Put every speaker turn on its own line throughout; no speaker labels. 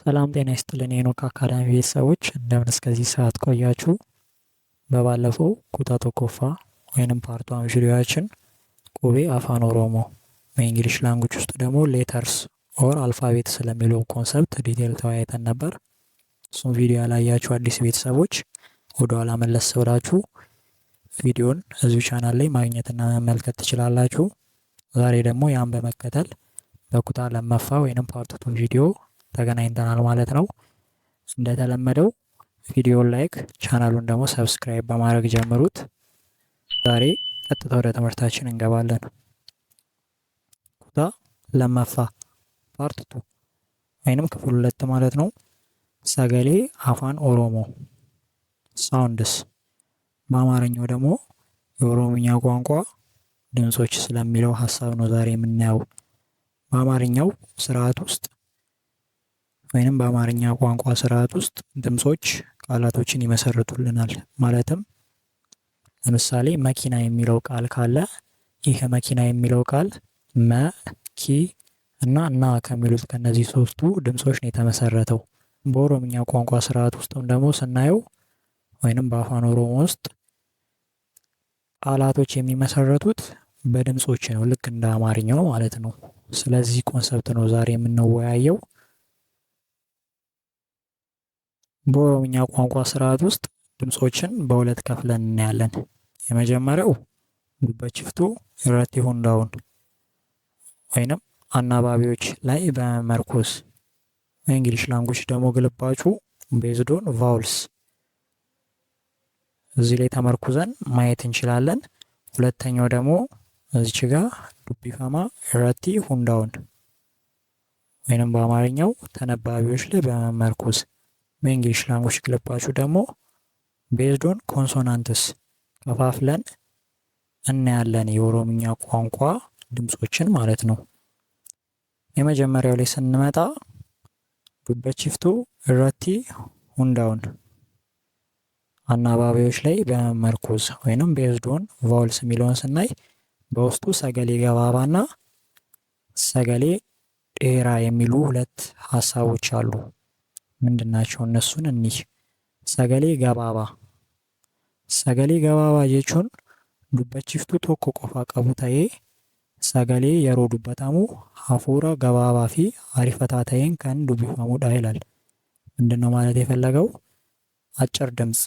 ሰላም ጤና ይስጥልን የሄኖክ አካዳሚ ቤተሰቦች፣ እንደምን እስከዚህ ሰዓት ቆያችሁ? በባለፈው kutaa tokkoffaa ወይንም part one ቪዲዮያችን Qubee Afaan Oromoo በ English language ውስጥ ደግሞ letters or alphabet ስለሚለው concept detail ተወያይተን ነበር። እሱም ቪዲዮ ያላያችሁ አዲስ ቤተሰቦች ወደኋላ መለስ ብላችሁ ቪዲዮን እዚሁ ቻናል ላይ ማግኘትና መመልከት ትችላላችሁ። ዛሬ ደግሞ ያን በመከተል በ kutaa lammaffaa ወይንም part two ቪዲዮ ተገናኝተናል ማለት ነው። እንደተለመደው ቪዲዮን like፣ ቻናሉን ደግሞ subscribe በማድረግ ጀምሩት። ዛሬ ቀጥታ ወደ ትምህርታችን እንገባለን። Kutaa lammaffaa part two ወይንም ክፍል ሁለት ማለት ነው። Sagalee Afaan Oromoo sounds፣ በአማርኛው ደግሞ የኦሮምኛ ቋንቋ ድምጾች ስለሚለው ሀሳብ ነው ዛሬ የምናየው። በአማርኛው ስርዓት ውስጥ ወይንም በአማርኛ ቋንቋ ስርዓት ውስጥ ድምጾች ቃላቶችን ይመሰርቱልናል። ማለትም ለምሳሌ መኪና የሚለው ቃል ካለ ይህ መኪና የሚለው ቃል መ፣ ኪ እና ና ከሚሉት ከነዚህ ሶስቱ ድምጾች ነው የተመሰረተው። በኦሮምኛ ቋንቋ ስርዓት ውስጥም ደግሞ ስናየው ወይንም በአፋን ኦሮሞ ውስጥ ቃላቶች የሚመሰረቱት በድምጾች ነው፣ ልክ እንደ አማርኛው ማለት ነው። ስለዚህ concept ነው ዛሬ የምንወያየው። በኦሮምኛ ቋንቋ ስርዓት ውስጥ ድምጾችን በሁለት ከፍለን እናያለን። የመጀመሪያው dubbachiiftuu irratti hundaa'uun ወይንም አናባቢዎች ላይ በመመርኮዝ፣ በ English language ደግሞ ግልባጩ based on vowels፣ እዚህ ላይ ተመርኩዘን ማየት እንችላለን። ሁለተኛው ደግሞ እዚች ጋ dubbifamaa irratti hundaa'uun ወይንም በአማርኛው ተነባቢዎች ላይ በመመርኮዝ፣ በ English language ግልባጩ ደግሞ based on consonants ከፋፍለን እናያለን የኦሮምኛ ቋንቋ ድምጾችን ማለት ነው። የመጀመሪያው ላይ ስንመጣ dubbachiiftuu irratti hundaa'uun አናባቢዎች ላይ በመመርኮዝ ወይንም based on vowels የሚለውን ስናይ በውስጡ sagalee gabaabaa ና sagalee dheeraa የሚሉ ሁለት ሀሳቦች አሉ። ምንድናቸው? እነሱን እኒህ። Sagalee gabaabaa፣ sagalee gabaabaa jechuun dubbachiiftuu tokko qofa qabu ta'ee sagalee yeroo dubbatamu hafuura gabaabaa fi ariifataa ta'een kan dubbifamudha ይላል። ምንድነው ማለት የፈለገው? አጭር ድምጽ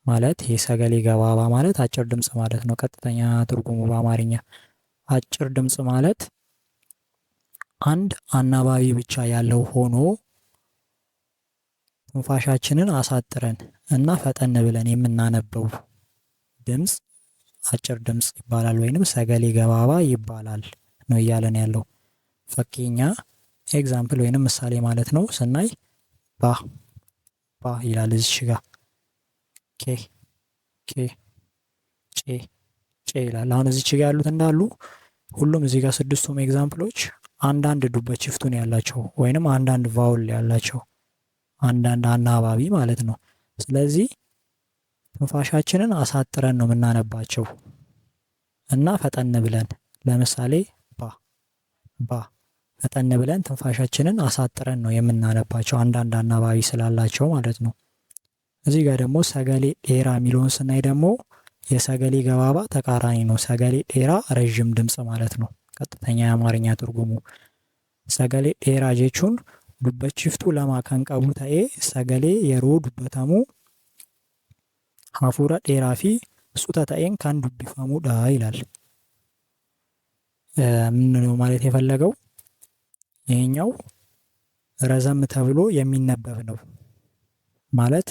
ማለት፣ ይሄ sagalee gabaabaa ማለት አጭር ድምጽ ማለት ነው። ቀጥተኛ ትርጉሙ በአማርኛ አጭር ድምጽ ማለት አንድ አናባቢ ብቻ ያለው ሆኖ ትንፋሻችንን አሳጥረን እና ፈጠን ብለን የምናነበው ድምጽ አጭር ድምጽ ይባላል ወይንም sagalee gabaabaa ይባላል ነው እያለን ያለው። Fakkeenya example ወይንም ምሳሌ ማለት ነው ስናይ ባ ባ ይላል እዚች ጋ፣ ኬ ኬ፣ ጬ ጬ ይላል። አሁን እዚች ጋ ያሉት እንዳሉ ሁሉም እዚህ ጋር ስድስቱም example ኦች አንዳንድ dubbachiiftuu ን ያላቸው ወይንም አንዳንድ vowel ያላቸው፣ አንዳንድ አናባቢ ማለት ነው። ስለዚህ ትንፋሻችንን አሳጥረን ነው የምናነባቸው እና ፈጠን ብለን፣ ለምሳሌ ባ ባ ፈጠን ብለን ትንፋሻችንን አሳጥረን ነው የምናነባቸው አንዳንድ አናባቢ ስላላቸው ማለት ነው። እዚህ ጋር ደግሞ sagalee dheeraa የሚለውን ስናይ ደግሞ የ sagalee gabaabaa ተቃራኒ ነው። Sagalee dheeraa ረዥም ድምጽ ማለት ነው። ቀጥተኛ የአማርኛ ትርጉሙ sagalee dheeraa jechuun dubbachiiftuu lama kan qabu ta'ee sagalee yeroo dubbatamu hafuura dheeraa fi suuta ta'een kan dubbifamudha ይላል። ምን ነው ማለት የፈለገው? ይሄኛው ረዘም ተብሎ የሚነበብ ነው ማለት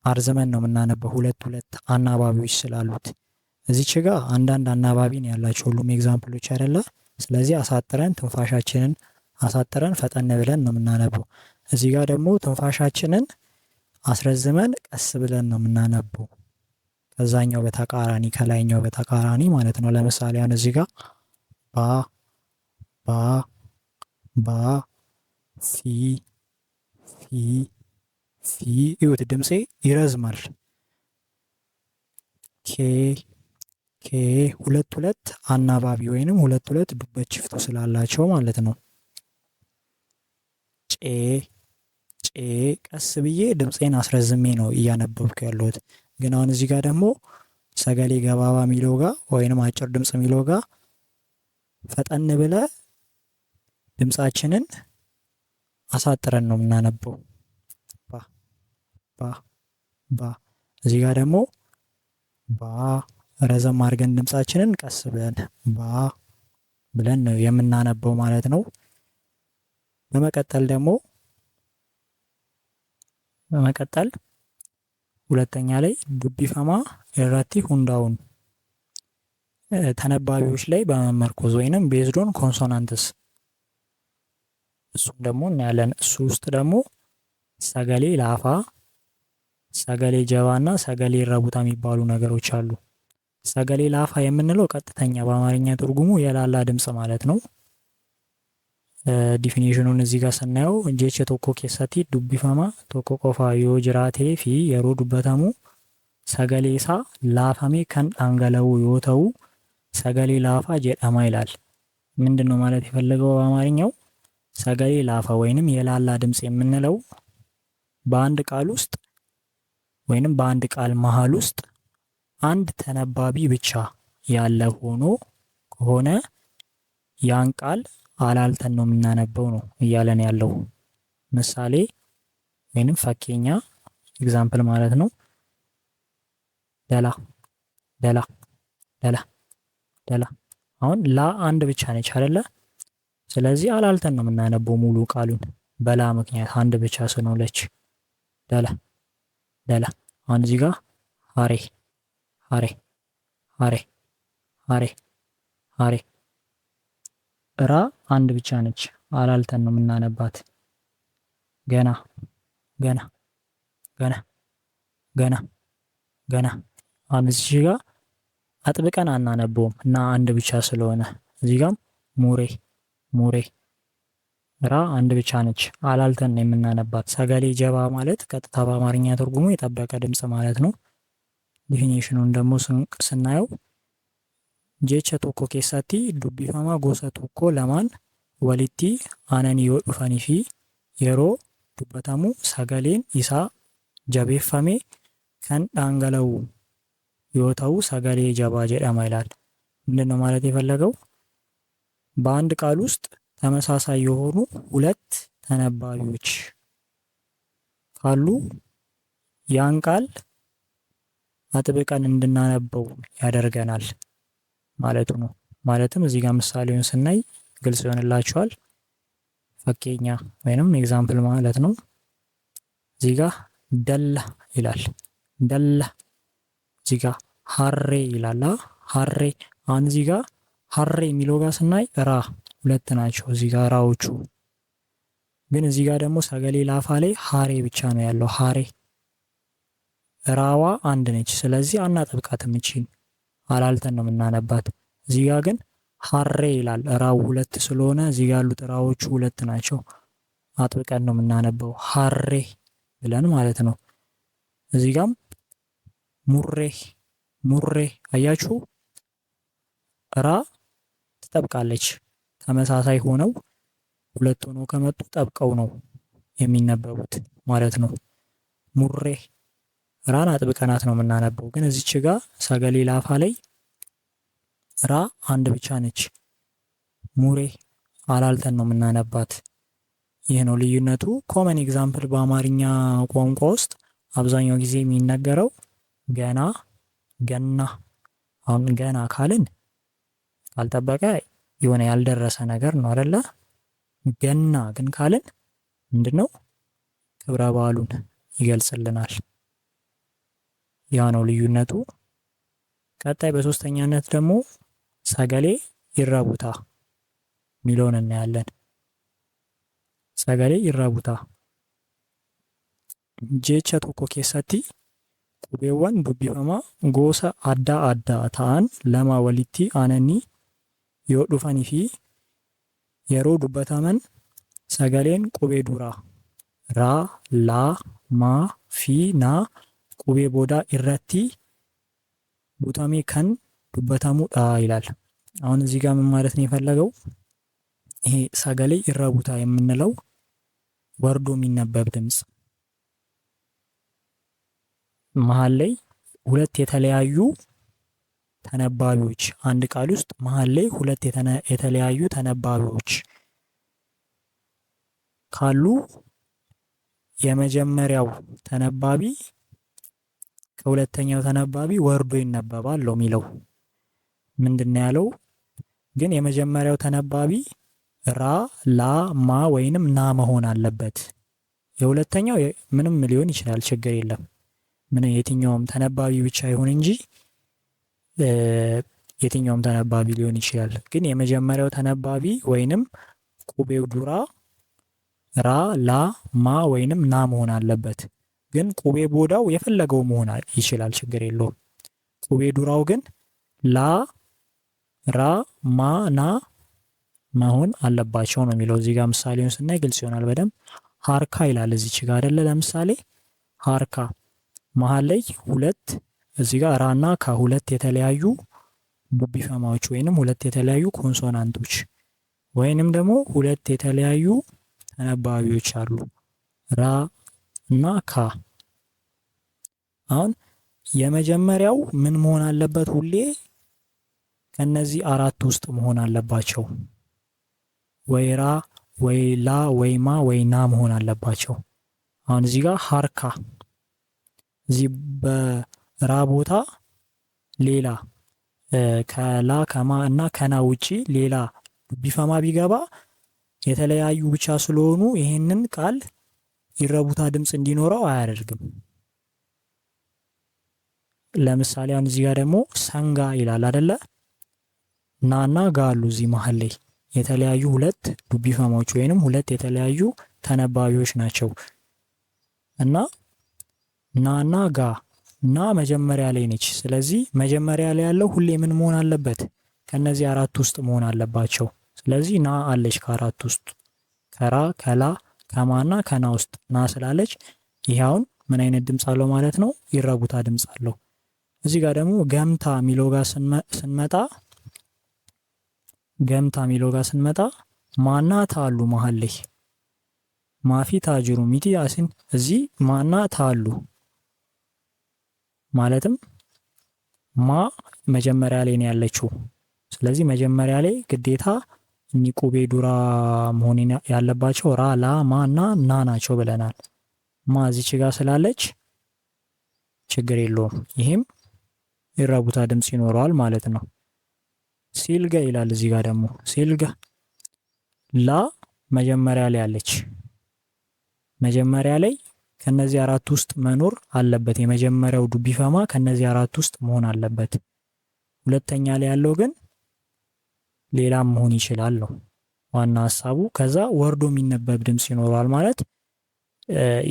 አርዝመን ነው የምናነበው ሁለት ሁለት አናባቢዎች ስላሉት። እዚች ጋ አንዳንድ አናባቢ ነው ያላቸው ሁሉም example ኦች አይደለ? ስለዚህ አሳጥረን፣ ትንፋሻችንን አሳጥረን ፈጠን ብለን ነው የምናነበው። እዚህ ጋር ደግሞ ትንፋሻችንን አስረዝመን ቀስ ብለን ነው የምናነበው። ከዛኛው በተቃራኒ፣ ከላይኛው በተቃራኒ ማለት ነው። ለምሳሌ አሁን እዚህ ጋር ባ ባ ባ፣ ፊ ፊ ፊ፣ እዩት ድምፄ ይረዝማል። ኬ ኬ፣ ሁለት ሁለት አናባቢ ወይንም ሁለት ሁለት dubbachiiftuu ስላላቸው ማለት ነው። ጬ ጬ ቀስ ብዬ ድምፄን አስረዝሜ ነው እያነበብኩ ያለሁት። ግን አሁን እዚህ ጋር ደግሞ sagalee gabaabaa የሚለው ጋር ወይንም አጭር ድምፅ የሚለው ጋር ፈጠን ብለ ድምፃችንን አሳጥረን ነው የምናነበው። ባ ባ ባ። እዚህ ጋር ደግሞ ባ ረዘም አድርገን ድምፃችንን ቀስ ብለን ባ ብለን ነው የምናነበው ማለት ነው። በመቀጠል ደግሞ በመቀጠል ሁለተኛ ላይ dubbifama irratti hundaa'uun ተነባቢዎች ላይ በመመርኮዝ ወይንም based on consonants እሱም ደግሞ እናያለን። እሱ ውስጥ ደግሞ sagalee laafaa፣ sagalee jabaa እና sagalee irra butaa የሚባሉ ነገሮች አሉ። sagalee laafaa የምንለው ቀጥተኛ በአማርኛ ትርጉሙ የላላ ድምፅ ማለት ነው። Definition ኑን እዚህ ጋር ስናየው jecha tokko keessatti dubbifama tokko qofa yoo jiraatee fi yeroo dubbatamu sagalee isaa laafamee kan dhangala'u yoo ta'u sagalee laafaa jedhama ይላል። ምንድን ነው ማለት የፈለገው በአማርኛው? sagalee laafaa ወይንም የላላ ድምፅ የምንለው በአንድ ቃል ውስጥ ወይንም በአንድ ቃል መሃል ውስጥ አንድ ተነባቢ ብቻ ያለ ሆኖ ከሆነ ያን ቃል አላልተን ነው የምናነበው ነው እያለን ያለው። ምሳሌ ወይንም fakkeenya example ማለት ነው። dhala dhala dhala dhala። አሁን ላ አንድ ብቻ ነች አይደለ? ስለዚህ አላልተን ነው የምናነበው ሙሉ ቃሉን በላ ምክንያት አንድ ብቻ ስለሆነች dhala dhala። አሁን እዚህ ጋር haree haree haree haree haree ራ አንድ ብቻ ነች፣ አላልተን ነው የምናነባት። ገና ገና ገና ገና ገና። አሁን እዚህ ጋር አጥብቀን አናነበውም እና አንድ ብቻ ስለሆነ እዚህ ጋም muree muree ራ አንድ ብቻ ነች፣ አላልተን ነው የምናነባት። sagalee jabaa ማለት ቀጥታ በአማርኛ ትርጉሙ የጠበቀ ድምፅ ማለት ነው። Definition ኑን ደግሞ ስናየው jecha tokko keessatti dubbifama gosa tokko lamaan walitti aananii yoo dhufanii fi yeroo dubbatamu sagaleen isaa jabeeffamee kan dhangala'u yoo ta'u sagalee jabaa jedhama ይላል። ምንድነው ማለት የፈለገው? በአንድ ቃል ውስጥ ተመሳሳይ የሆኑ ሁለት ተነባቢዎች ካሉ ያን ቃል አጥብቀን እንድናነበው ያደርገናል ማለቱ ነው። ማለትም እዚህ ጋር ምሳሌውን ስናይ ግልጽ ይሆንላችኋል። fakkeenya ወይንም example ማለት ነው። እዚህ ጋር dalla ይላል። dalla እዚህ ጋር harree ይላል። harree አሁን እዚህ ጋር harree የሚለው ጋር ስናይ ራ ሁለት ናቸው እዚህ ጋር ራዎቹ። ግን እዚህ ጋር ደግሞ sagalee laafaa ላይ haree ብቻ ነው ያለው። haree ራዋ አንድ ነች። ስለዚህ አናጠብቃትም፣ እቺን አላልተን ነው የምናነባት። እዚህ ጋር ግን harree ይላል። ራው ሁለት ስለሆነ እዚህ ጋር ያሉት ራዎቹ ሁለት ናቸው። አጥብቀን ነው የምናነበው harree ብለን ማለት ነው። እዚህ ጋም murree murree አያችሁ፣ ራ ትጠብቃለች። ተመሳሳይ ሆነው ሁለት ሆነው ከመጡ ጠብቀው ነው የሚነበቡት ማለት ነው። murree ራን አጥብቀናት ነው የምናነበው። ግን እዚች ጋ sagalee laafaa ላይ ራ አንድ ብቻ ነች። muree አላልተን ነው የምናነባት። ይህ ነው ልዩነቱ። Common example በአማርኛ ቋንቋ ውስጥ አብዛኛው ጊዜ የሚነገረው ገና፣ ገና። አሁን ገና ካልን ካልጠበቀ የሆነ ያልደረሰ ነገር ነው አይደለ? ገና ግን ካልን ምንድነው? ክብረ በዓሉን ይገልጽልናል። ያ ነው ልዩነቱ። ቀጣይ በሶስተኛነት ደግሞ sagalee irra butaa የሚለውን እናያለን። Sagalee irra butaa jecha tokko keessatti qubeewwan dubbifamaa gosa adda addaa ta'an lama walitti aananii yoo dhufanii fi yeroo dubbataman sagaleen qubee duraa raa, laa, maa fi naa qubee boodaa irratti butamee kan dubbatamudha ይላል። አሁን እዚህ ጋር ምን ማለት ነው የፈለገው? ይሄ sagalee irra butaa የምንለው ወርዶ የሚነበብ ድምፅ መሀል ላይ ሁለት የተለያዩ ተነባቢዎች፣ አንድ ቃል ውስጥ መሀል ላይ ሁለት የተለያዩ ተነባቢዎች ካሉ የመጀመሪያው ተነባቢ ከሁለተኛው ተነባቢ ወርዶ ይነበባል ነው የሚለው። ምንድን ነው ያለው? ግን የመጀመሪያው ተነባቢ ራ፣ ላ፣ ማ ወይንም ና መሆን አለበት። የሁለተኛው ምንም ሊሆን ይችላል፣ ችግር የለም። ምን የትኛውም ተነባቢ ብቻ ይሁን እንጂ የትኛውም ተነባቢ ሊሆን ይችላል። ግን የመጀመሪያው ተነባቢ ወይንም qubee duraa ራ፣ ላ፣ ማ ወይንም ና መሆን አለበት። ግን qubee boodaa ው የፈለገው መሆን ይችላል፣ ችግር የለውም። qubee duraa ው ግን ላ፣ ራ፣ ማ፣ ና መሆን አለባቸው ነው የሚለው። እዚህ ጋር ምሳሌውን ስናይ ግልጽ ይሆናል በደንብ። Harka ይላል እዚች ጋር አይደለ? ለምሳሌ harka መሀል ላይ ሁለት፣ እዚህ ጋር ራና ካ ሁለት የተለያዩ dubbifamaa ዎች ወይንም ሁለት የተለያዩ consonant ኦች ወይንም ደግሞ ሁለት የተለያዩ ተነባቢዎች አሉ፣ ራ እና ካ። አሁን የመጀመሪያው ምን መሆን አለበት? ሁሌ ከነዚህ አራት ውስጥ መሆን አለባቸው። ወይ ራ ወይ ላ ወይ ማ ወይ ና መሆን አለባቸው። አሁን እዚህ ጋር harka፣ እዚህ በራ ቦታ ሌላ ከላ፣ ከማ እና ከና ውጪ ሌላ dubbifamaa ቢገባ የተለያዩ ብቻ ስለሆኑ ይሄንን ቃል irra butaa ድምፅ እንዲኖረው አያደርግም። ለምሳሌ አሁን እዚህ ጋር ደግሞ sangaa ይላል አይደለ? ናና ጋ አሉ እዚህ መሀል ላይ፣ የተለያዩ ሁለት dubbifamaa ዎች ወይንም ሁለት የተለያዩ ተነባቢዎች ናቸው። እና ናና ጋ፣ ና መጀመሪያ ላይ ነች። ስለዚህ መጀመሪያ ላይ ያለው ሁሌ ምን መሆን አለበት? ከነዚህ አራት ውስጥ መሆን አለባቸው። ስለዚህ ና አለች ከአራት ውስጥ፣ ከራ፣ ከላ፣ ከማና ከና ውስጥ ና ስላለች ይሄ አሁን ምን አይነት ድምፅ አለው ማለት ነው? Irra butaa ድምፅ አለው። እዚህ ጋር ደግሞ gamtaa የሚለው ጋር ስንመጣ፣ gamtaa የሚለው ጋር ስንመጣ ማና ታ አሉ መሀል ላይ። maa fi taa jiru miti asin እዚህ ማና ታ አሉ። ማለትም ማ መጀመሪያ ላይ ነው ያለችው። ስለዚህ መጀመሪያ ላይ ግዴታ እኒ qubee duraa መሆን ያለባቸው ራ፣ ላ፣ ማ እና ና ናቸው ብለናል። ማ እዚች ጋር ስላለች ችግር የለውም። ይሄም irra butaa ድምጽ ይኖረዋል ማለት ነው። Silga ይላል እዚህ ጋር ደግሞ። Silga ላ መጀመሪያ ላይ አለች። መጀመሪያ ላይ ከነዚህ አራት ውስጥ መኖር አለበት። የመጀመሪያው dubbifamaa ከነዚህ አራት ውስጥ መሆን አለበት። ሁለተኛ ላይ ያለው ግን ሌላም መሆን ይችላል ነው ዋና ሀሳቡ። ከዛ ወርዶ የሚነበብ ድምጽ ይኖረዋል፣ ማለት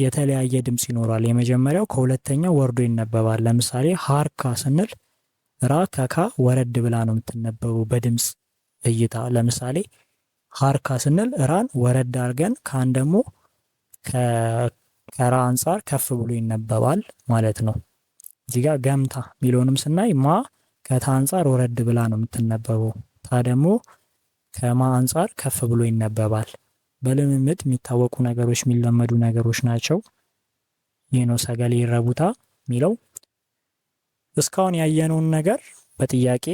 የተለያየ ድምጽ ይኖረዋል። የመጀመሪያው ከሁለተኛው ወርዶ ይነበባል። ለምሳሌ harka ስንል ራ ከካ ወረድ ብላ ነው የምትነበበው በድምጽ እይታ። ለምሳሌ harka ስንል ራን ወረድ አድርገን ካን ደግሞ ከራ አንጻር ከፍ ብሎ ይነበባል ማለት ነው። እዚህ ጋር gamtaa የሚለውንም ስናይ ማ ከታ አንጻር ወረድ ብላ ነው የምትነበበው። ታ ደግሞ ከማ አንጻር ከፍ ብሎ ይነበባል። በልምምድ የሚታወቁ ነገሮች፣ የሚለመዱ ነገሮች ናቸው። ይህ ነው sagalee irra butaa የሚለው። እስካሁን ያየነውን ነገር በጥያቄ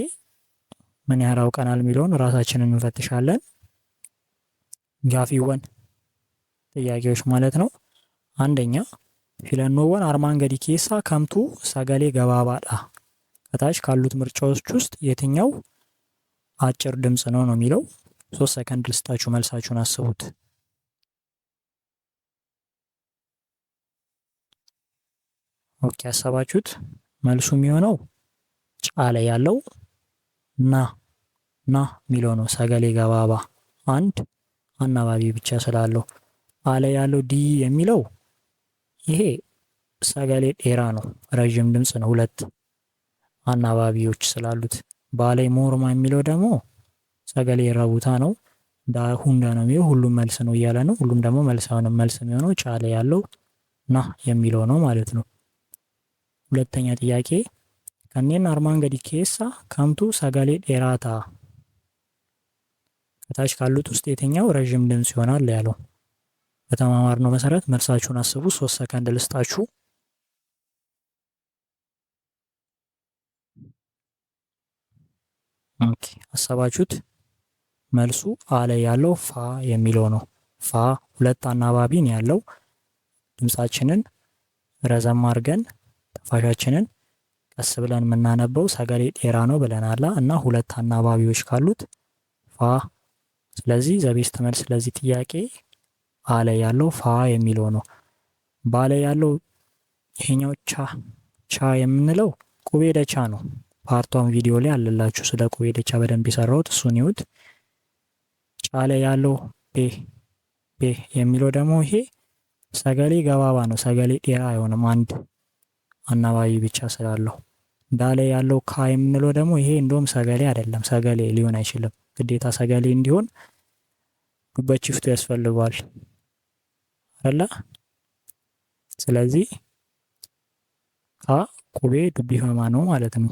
ምን ያህል አውቀናል የሚለውን ራሳችንን እንፈትሻለን። Gaaffiiwwan ጥያቄዎች ማለት ነው። አንደኛ፣ filannoowwan armaan gadii keessaa kamtu sagalee gabaabaadha? ከታች ካሉት ምርጫዎች ውስጥ የትኛው አጭር ድምጽ ነው ነው የሚለው። 3 ሰከንድ ልስጣችሁ፣ መልሳችሁን አስቡት። Okay፣ ያሰባችሁት መልሱ የሚሆነው ጫ ላይ ያለው ና፣ ና የሚለው ነው። Sagalee gabaabaa አንድ አናባቢ ብቻ ስላለው። አ ላይ ያለው ዲ የሚለው ይሄ sagalee dheeraa ነው፣ ረዥም ድምጽ ነው፣ ሁለት አናባቢዎች ስላሉት። ባ ላይ morma የሚለው ደግሞ sagalee irra butaa ነው። ዳ hunda ነው የሚለው፣ ሁሉም መልስ ነው እያለ ነው። ሁሉም ደግሞ መልስ አይሆንም። መልስ የሚሆነው ጫ ላይ ያለው ና የሚለው ነው ማለት ነው። ሁለተኛ ጥያቄ፣ kanneen armaan gadii keessaa kamtu sagalee dheeraa ta'a? ከታች ካሉት ውስጥ የትኛው ረዥም ድምጽ ይሆናል ያለው። በተማማርነው መሰረት መልሳችሁን አስቡ። 3 ሰከንድ ልስጣችሁ። Okay፣ አሰባችሁት? መልሱ አ ላይ ያለው ፋ የሚለው ነው። ፋ ሁለት አናባቢን ያለው፣ ድምጻችንን ረዘም አድርገን ትንፋሻችንን ቀስ ብለን የምናነበው sagalee dheeraa ነው ብለናላ እና ሁለት አናባቢዎች ካሉት ፋ። ስለዚህ the best መልስ ለዚህ ጥያቄ አ ላይ ያለው ፋ የሚለው ነው። ባ ላይ ያለው ይሄኛው ቻ ቻ የምንለው qubee dachaa ነው። Part one ቪዲዮ ላይ አለላችሁ፣ ስለ qubee dachaa በደንብ የሰራሁት፣ እሱን ይዩት። ጫ ላይ ያለው ቤ ቤ የሚለው ደግሞ ይሄ sagalee gabaabaa ነው። Sagalee dheeraa አይሆንም፣ አንድ አናባቢ ብቻ ስላለው። ዳ ላይ ያለው ካ የምንለው ደግሞ ይሄ እንደውም sagalee አይደለም፣ sagalee ሊሆን አይችልም። ግዴታ sagalee እንዲሆን dubbachiiftuu ያስፈልገዋል አይደለ? ስለዚህ ካ qubee dubbifamaa ነው ማለት ነው።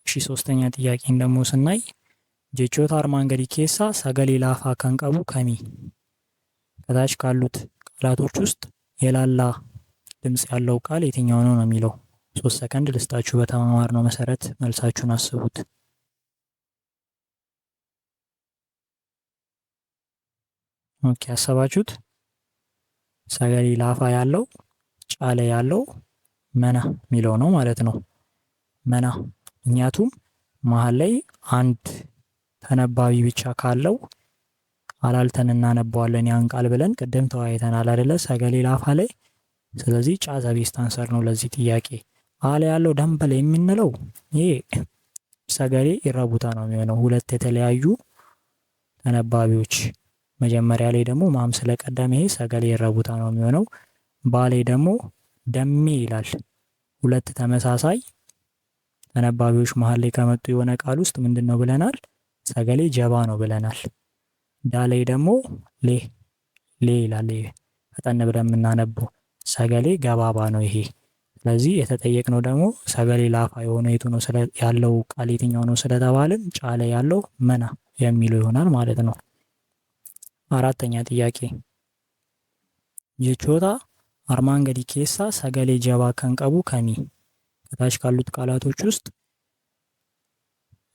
እሺ፣ ሶስተኛ ጥያቄን ደግሞ ስናይ jechoota armaan gadii keessaa sagalee laafaa kan qabu kami? ከታች ካሉት ቃላቶች ውስጥ የላላ ድምጽ ያለው ቃል የትኛው ነው ነው የሚለው። 3 ሰከንድ ልስጣችሁ። በተማማርነው መሰረት መልሳችሁን አስቡት። Okay፣ ያሰባችሁት? Sagalee laafaa ያለው ጫ ላይ ያለው mana የሚለው ነው ማለት ነው። Mana፣ ምክንያቱም መሀል ላይ አንድ ተነባቢ ብቻ ካለው አላልተን እናነባዋለን ያን ቃል ብለን ቅድም ተወያይተናል አይደለ? Sagalee laafaa ላይ። ስለዚህ ጫ the best answer ነው ለዚህ ጥያቄ። አ ላይ ያለው dambala የምንለው ይሄ sagalee irra butaa ነው የሚሆነው። ሁለት የተለያዩ ተነባቢዎች፣ መጀመሪያ ላይ ደግሞ ማም ስለቀደመ ይሄ sagalee irra butaa ነው የሚሆነው። ባ ላይ ደግሞ dammee ይላል። ሁለት ተመሳሳይ ተነባቢዎች መሀል ላይ ከመጡ የሆነ ቃል ውስጥ ምንድን ነው ብለናል? Sagalee jabaa ነው ብለናል። ዳ ላይ ደግሞ ሌ ሌ ይላል። ፈጠን ብለን የምናነበው sagalee gabaabaa ነው ይሄ። ስለዚህ የተጠየቅነው ደግሞ sagalee laafaa የሆነ የቱ ነው፣ ያለው ቃል የትኛው ነው ስለተባልን ጫ ላይ ያለው mana የሚለው ይሆናል ማለት ነው። አራተኛ ጥያቄ፣ jechoota armaan gadii keessaa sagalee jabaa kan qabu kami? ከታች ካሉት ቃላቶች ውስጥ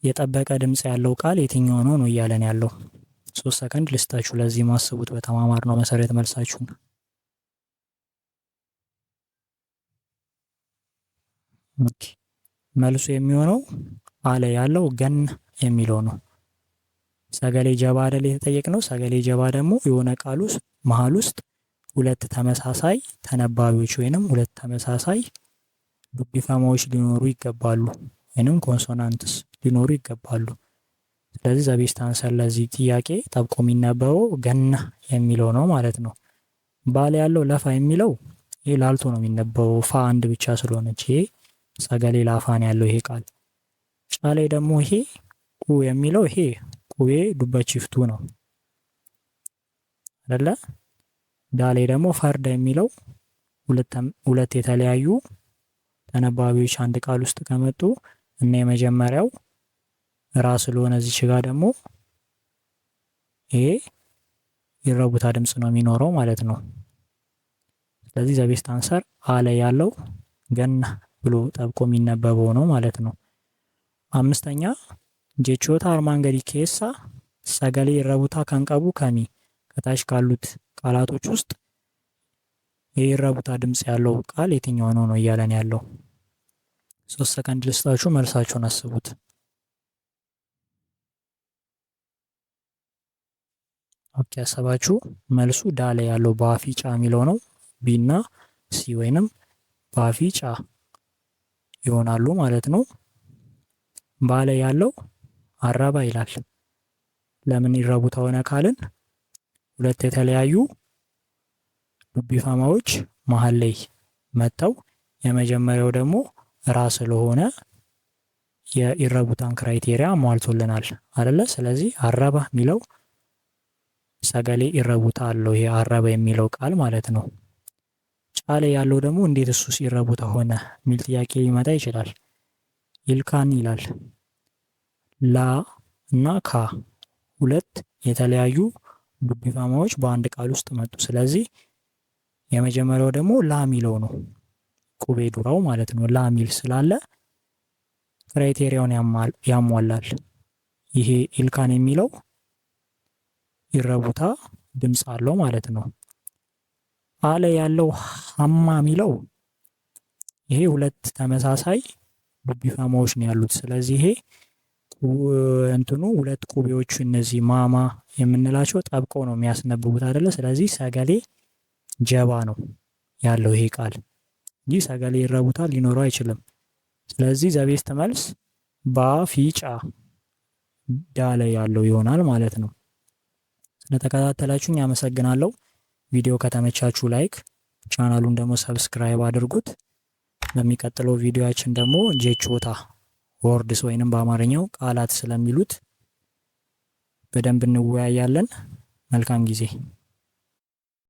የጠበቀ ድምፅ ያለው ቃል የትኛው ነው ነው እያለን ያለው። 3 ሰከንድ ልስጣችሁ ለዚህ፣ ማስቡት በተማማርነው መሰረት መልሳችሁን። Okay፣ መልሱ የሚሆነው አ ላይ ያለው ganna የሚለው ነው። Sagalee jabaa አይደል የተጠየቅነው? Sagalee jabaa ደግሞ የሆነ ቃል ውስጥ መሀል ውስጥ ሁለት ተመሳሳይ ተነባቢዎች ወይንም ሁለት ተመሳሳይ dubbifamaa ዎች ሊኖሩ ይገባሉ፣ ወይንም consonants ሊኖሩ ይገባሉ። ስለዚህ the best answer ለዚህ ጥያቄ ጠብቆ የሚነበበው ganna የሚለው ነው ማለት ነው። ባ ላይ ያለው lafa የሚለው ይሄ ላልቶ ነው የሚነበበው፣ ፋ አንድ ብቻ ስለሆነች ይሄ sagalee laafaa ን ያለው ይሄ ቃል። ጫ ላይ ደግሞ ይሄ ቁ የሚለው ይሄ qubee dubbachiiftuu ነው አይደለ? ዳ ላይ ደግሞ farda የሚለው ሁለት የተለያዩ ተነባቢዎች አንድ ቃል ውስጥ ከመጡ እና የመጀመሪያው ራ ስለሆነ እዚች ጋር ደግሞ ይሄ irra butaa ድምጽ ነው የሚኖረው ማለት ነው። ስለዚህ the best answer አ ላይ ያለው ganna ብሎ ጠብቆ የሚነበበው ነው ማለት ነው። አምስተኛ፣ jechoota armaan gadii keessaa sagalee irra butaa kan qabu kami? ከታች ካሉት ቃላቶች ውስጥ የ irra butaa ድምጽ ያለው ቃል የትኛው ነው ነው እያለን ያለው። 3 ሰከንድ ልስጣችሁ፣ መልሳችሁን አስቡት። Okay፣ ያሰባችሁ? መልሱ ዳ ላይ ያለው ባፊ ጫ የሚለው ነው። B እና C ወይንም ባፊ ጫ ይሆናሉ ማለት ነው። ባ ላይ ያለው arraba ይላል። ለምን irra butaa ሆነ ካልን ሁለት የተለያዩ dubbifamaa ዎች መሀል ላይ መጥተው የመጀመሪያው ደግሞ ራ ስለሆነ የ irra butaa ን criteria ሟልቶልናል አይደለ? ስለዚህ arraba የሚለው sagalee irra butaa አለው፣ ይሄ arraba የሚለው ቃል ማለት ነው። ጫ ላይ ያለው ደግሞ እንዴት እሱስ irra butaa ሆነ የሚል ጥያቄ ሊመጣ ይችላል። Ilkaan ይላል። ላ እና ካ ሁለት የተለያዩ Dubbifamaa ዎች በአንድ ቃል ውስጥ መጡ። ስለዚህ የመጀመሪያው ደግሞ ላ ሚለው ነው፣ Qubee duraa ው ማለት ነው። ላ ሚል ስላለ criteria ውን ያሟላል። ይሄ ilkaan የሚለው irra butaa ድምፅ አለው ማለት ነው። አለ ያለው hamma የሚለው ይሄ ሁለት ተመሳሳይ dubbifamaa ዎች ነው ያሉት። ስለዚህ ይሄ እንትኑ ሁለት qubee ዎቹ እነዚህ ማማ የምንላቸው ጠብቀው ነው የሚያስነብቡት አይደለ? ስለዚህ sagalee jabaa ነው ያለው ይሄ ቃል እንጂ sagalee irra butaa ሊኖረው አይችልም። ስለዚህ the best መልስ ባፊጫ ዳ ላይ ያለው ይሆናል ማለት ነው። ስለተከታተላችሁኝ አመሰግናለሁ። ቪዲዮ ከተመቻችሁ like፣ ቻናሉን ደግሞ subscribe አድርጉት። በሚቀጥለው ቪዲዮአችን ደግሞ jechoota words ወይንም በአማርኛው ቃላት ስለሚሉት በደንብ እንወያያለን። መልካም ጊዜ።